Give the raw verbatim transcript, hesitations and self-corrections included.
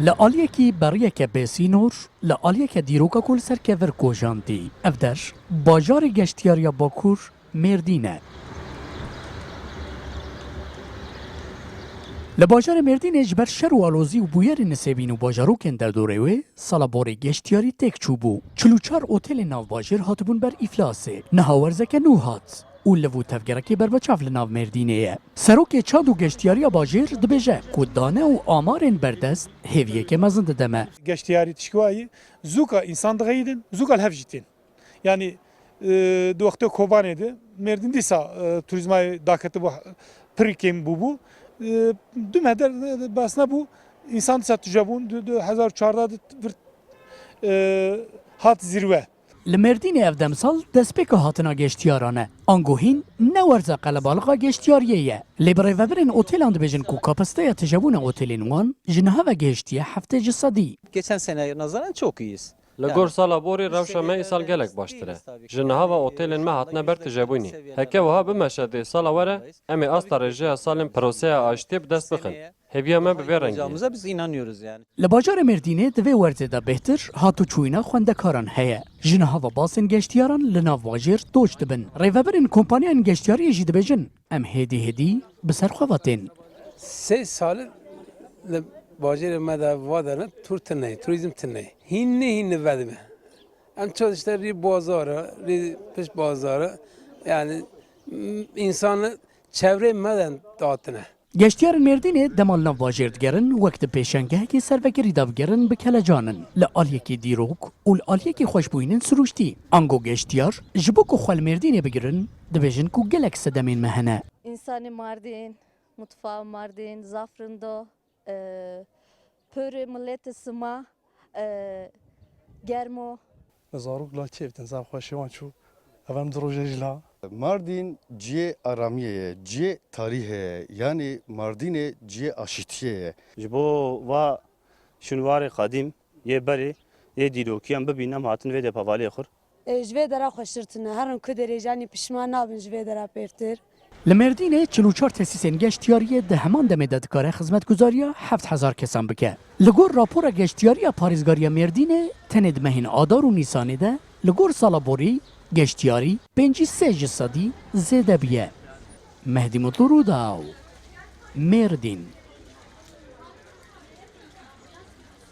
Li aliyekî beriyeke bêsînor, li aliyeke dîroka ku li ser kevir kojandî. Ev der, bajarê geştiyariya Bakur, Mêrdîn e. Li bajarê Mêrdînê ji ber şer û alozî û bûyerên nisêbîn û bajarokên derdorê wê, sala borê geştiyarî têk çûbû. Çil û çar otelên navbajêr hatibûn ber îflasê. Niha werzeke nû hat û liv û tevgerekê berbiçav li nav Mêrdînê ye. Serokê Çand û Geştiyariya Bajêr dibêje ku dane û amarên berdest hêviyeke mezin dide me. Geştiyarî tişkî wayî, zûka însan dixeyidin, zûka li hev jî tên. Yanî, e, di wextê Kobanê de Mêrdîn dîsa, e, turîzmayê daketibû, pir kêm bûbû. E, du meh der, e, bes nebû, însan dîsa tije bûn, du, du hezar û çardeh de vir, e, hat zîrwe. Li Mêrdînê ev demsal destpêka hatina geştiyaran e. Ango hîn ne werza qelebalixa geştiyariyê ye. Lê bi rêvebirên otelan dibêjin ku kapasiteya tijebûna otelên wan ji niha ve gehiştiye heftê ji sedî. Geçen seneye nazaran çok iyiyiz. Li gor sala borî rewşa me îsal gelek baştir e. Ji niha ve otelên me hatine ber tijebûnê. Heke wiha bimeşe dê sala were, em ê asta rêjeya salên proseya aştiyê bi dest bixin. Hêviya me bi vê rengî ye. Biz inanıyoruz yani. Li bajarê Mêrdînê di vê werzê de bêhtir hatûçûyîna xwendekaran heye. Ji niha ve basên geştiyaran li nav bajêr doç dibin. Rêvebirên kompaniyên geştiyariyê jî dibêjin, em hêdî hêdî bi ser xwe ve tên. Sê sal li bajêrê me de va derin, tur tune ye, turîzm tune ye. Hînî hînî vedibe. Em ço işte rî bazar e, rî pişt bazar e. Yani, m-, însan çevrê me de hatine. Geştiyarên Mêrdînê dema li nav bajêr digerin, wek di pêşengehekê servekirî de bigerin bi kelecan in. Li aliyekî dîrok û li aliyekî xweşbûyînên sirûştî. Ango geştiyar, ji bo ku xwe li Mêrdînê bigirin, dibêjin ku gelek sedemên me hene. Însanê Mardin, mutfağı Mardin, zaf rind o, e, pörü milleti sima, e, germ o. Zarok la kêf din, zaf xweşê wan çû. Ev em du rojê jî la. Mardin cihê aramiyê ye, cihê tarîhê ye. Yanî Mardinê cihê aşîtiyê ye. Ji bo va şûnwarê qedîm yê berê, yê dîrokî em bibînin, em hatin vê dê hevaliyê xwe. E, ji vê dera xweştir tune. Herin ku derêjanî pişman nabin ji vê dera pêvtir. Li Mêrdînê çil û çar tesîsên geştiyariyê di heman demê de dikare xizmetguzariya heft hezar kesan bike. Li gor rapora geştiyariya parêzgariya Mêrdînê, tenê di mehên Adar û Nîsanê de li gor sala borî geştiyarî pêncî sê ji sedî zêde bûye. Mehdî Mutlu Rûdaw, Mêrdîn.